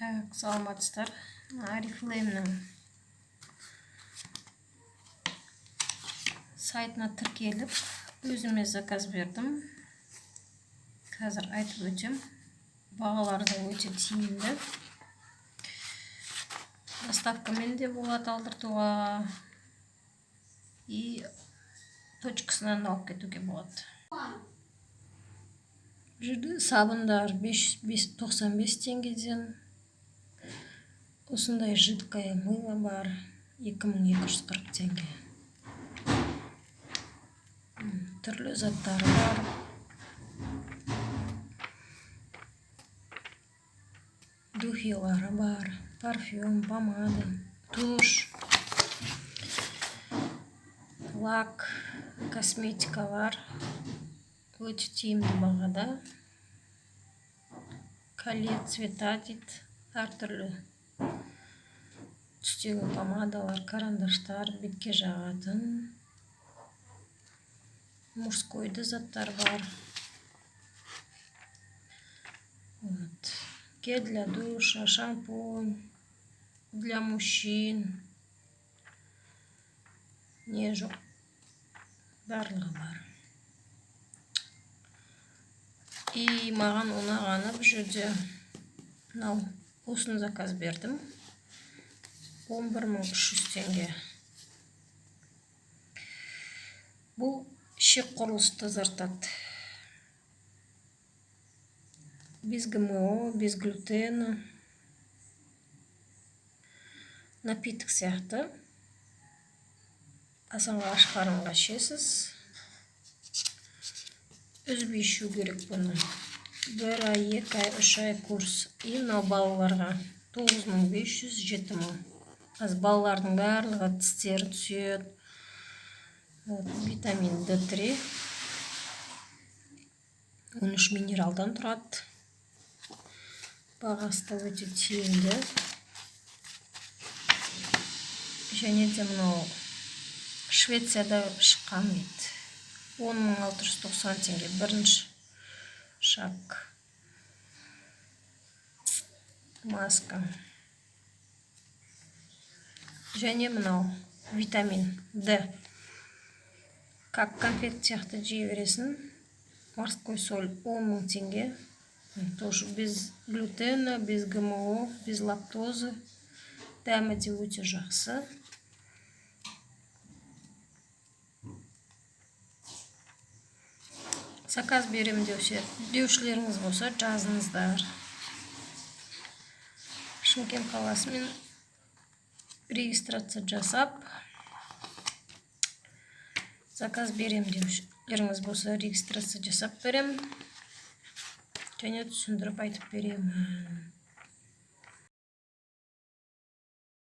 Так, саламатсыздар. Орифлеймнің сайтына тіркеліп, өзіме заказ бердім. Қазір айтып өтем. Бағалары да өте тиімді. Доставкамен де болады алдыртуға. И точкасынан алып кетуге болады. Бұл жерде сабындар 595 теңгеден. Осындай жидкое мыло бар, 2240 теңге. Түрлі заттары бар. Духилары бар, парфюм, помада, тушь, лак, косметикалар өте тиімді бағада. Колье цвета дейді, әртүрлі түстегі помадалар, карандаштар, бетке жағатын мужской заттар бар. Вот. Гель для душа, шампунь для мужчин. Не жоқ, барлығы бар. И маған ұнағаны бұл жерде мынау, осыны заказ бердім. 11 300 теңге. Бұл ішек құрылысты тазартады. Без ГМО, без глютена. Напиток сияқты. Азанға аш қарынға ішесіз. Үзбей ішу керек бұны. 1 ай, 2 ай, 3 ай курс. И мынау балаларға 9500, 7000. Қазір балалардың барлығы тістері түседі. Вот, витамин D3. 13 минералдан тұрады. Бағасы да өте тиімді. Және де мынау Швецияда шыққан дейді. 10 690 теңге, бірінші шаг. Маска. Және мынау витамин D. Как конфет сияқты жей бересің. Морской соль 10 000 теңге. Тоже без глютена, без ГМО, без лактозы. Дәмі де өте жақсы. Заказ беремін деушілеріңіз болса, жазыңыздар. Шымкент қаласымен регистрация жасап, заказ беремін деушілеріңіз болса, регистрация жасап беремін және түсіндіріп айтып беремін.